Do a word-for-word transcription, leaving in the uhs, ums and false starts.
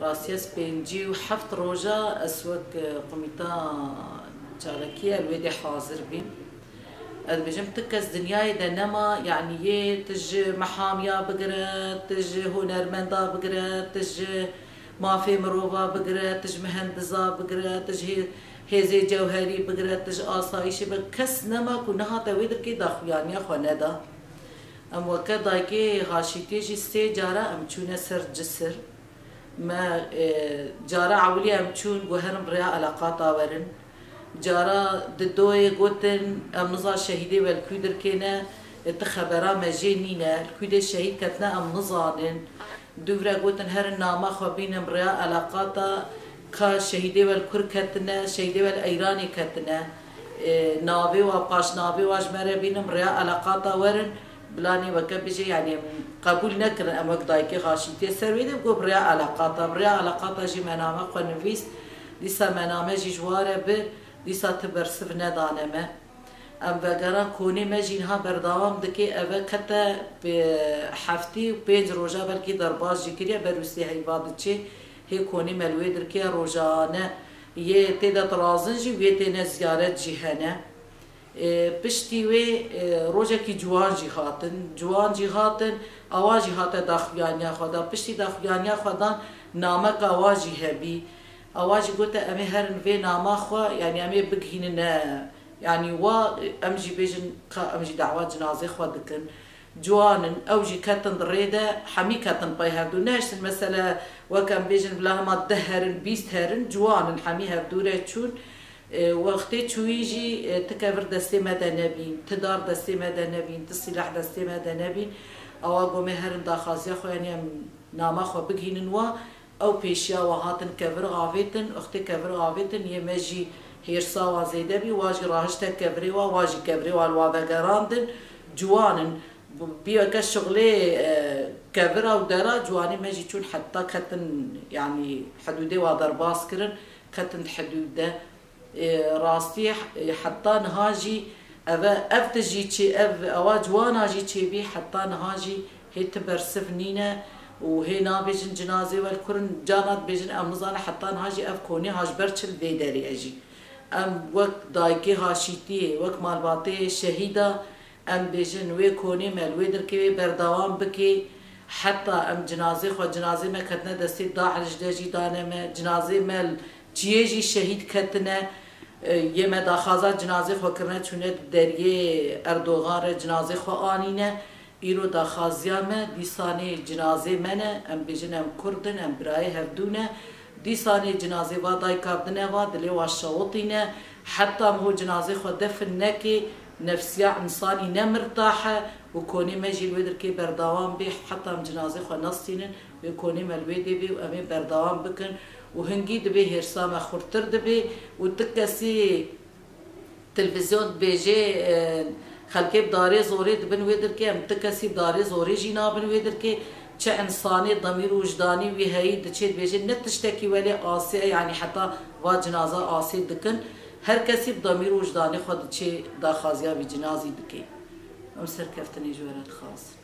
Rastî ez pêncî û heft roja ez wek, e, komîta çalakî el wê dê hazir bîm. Ez dibêjim, ti kes dinyayê de nema, yanî yê ti ji mehamiya bigire, ti ji hunermenda bigire, ti ji mafê mirova bigire, ti ji mihendiza bigire, ti ji hê-, hêzê cewherî bigire, ti ji asayîşê bigire. Kes nema ku nehate wê dirkê daxuyaniya xwe neda. Em weke dayikê Haşîtiyê jî sê cara em çûne ser Cisir. Me, e, cara ewilî em çûn, got herin rêya eleqata werin. Cara didoyê gotin, em nizan şehîdê we li kû dirkê ne, e, ti xebera me jê nîne, li kû dê şehîd ketine em nizanin. Dûvre gotin herin nama xwe bînin rêya eleqata, ka şehîdê we li kur ketine, şehîdê we li Eyranê ketine. E, navê wa, paşnavê wa ji me re bînin rêya eleqata werin. Bila nê weke bijê, yanî em qebûl nekirin, em wek dayikê Haşîtiyê ser wê dê, got bi rêya eleqata, bi rêya eleqata jî me name xwe nivîst, dîsa me name jî ji wa re bir, dîsa ti bersiv nedane me. Em vegeran konê me jî niha berdewam dike, eve kete bi heftî û pênc roja belkî derbas jî kiriye, ber û sê heyva diçê, hê konê me li wê dirkê rojane yê tê de dirazin jî, wê têne ziyaret jî hene. E, piştî wê, e, rojekî ciwan jî hatin. Ciwan jî hatin, awa jî hate daxuyaniya xwe da. Piştî daxuyaniya xwe dan nameka wa jî hebî. Awa jî gote, em ê herin vê nama xwe, yanî em ê bigihînine, yanî wa, em jî bêjin ka em jî dawa cinazê xwe dikin. Ciwan in, ew jî ketin di rê de, hemî ketin pey hevdû. Nehiştin mesele, wek em bêjin, bila hema deh herin, bîst herin, ciwan in, hemî hevdû re çûn. E, wextê çûyî jî, e, ti kevir destê me de nebîn, ti dar destê me de nebîn, ti sîleh destê me de nebîn. Awa gomê herin daxaziya xwe, yanî em nama xwe bigihînin wa, ew pêşiya wa hatin kevir avêtin, wextê kevir avêtin, yê me jî hêrsa wa zêde bî, wa jî rahişte kevirê wa, wa jî kevirê wa li wa vegerandin, ciwan in. Bî weke şixulê, e, kevira û dera, ciwanê me jî çûn heta ketin, yanî hidûdê wa derbas kirin, ketin di hidûd de. Ê, rastî, ê, heta niha jî ev e, ev tijî çê, ev ewa ciwana jî çêbî, heta niha jî hê ti bersiv nîne û hê nabêjin cinazê we li kur in, cana dibêjin em nizane heta niha jî ev konê ha ji ber çi li vê derê ye jî. Em wek dayikê Haşîtiyê, wek malbatê şehîda, em bêjin wê konê me li wê dirkê wê berdewam bikê, heta em cinazê xwe, cinazê me ketine destê DAIŞ de jî dane me, cinazê me li çiyê jî şehîd ketine. E, yê me daxwaza cinazê xwe kirine, çûne deriyê Erdogan re cinazê xwe anîne. Îro daxwaziya me dîsanê cinazê me ne, em bêjin em Kurd in, em birayê hevdû ne. Dîsanê cinazê va dayika dine va, dilê wa şewitîne. Heta em ho cinazê xwe defin nekê, nefsiya însanî ne mirtah e û konê me jî li wê dirkê berdewam bê, heta em cinazê xwe nestînin, wê konê me li wê dê bê û em ê berdewam bikin û hingî dibê hêrsa me xurtir dibê û ti kesî televîzyon dibêjê, e, xelkê bi darê zorê dibin wê dirkê, em ti kesî bi darê zorê jî nabin wê dirkê. Çi însanê demîr û wijdanî wî heyî diçê dibêjê ne tiştekî welê asê ye, yanî heta va cinaza asê dikin. Her kesî bi demîr û wijdanê xwe diçê daxwaziya vî cinazî dikê. Em serkeftinê ji we re dixwazin.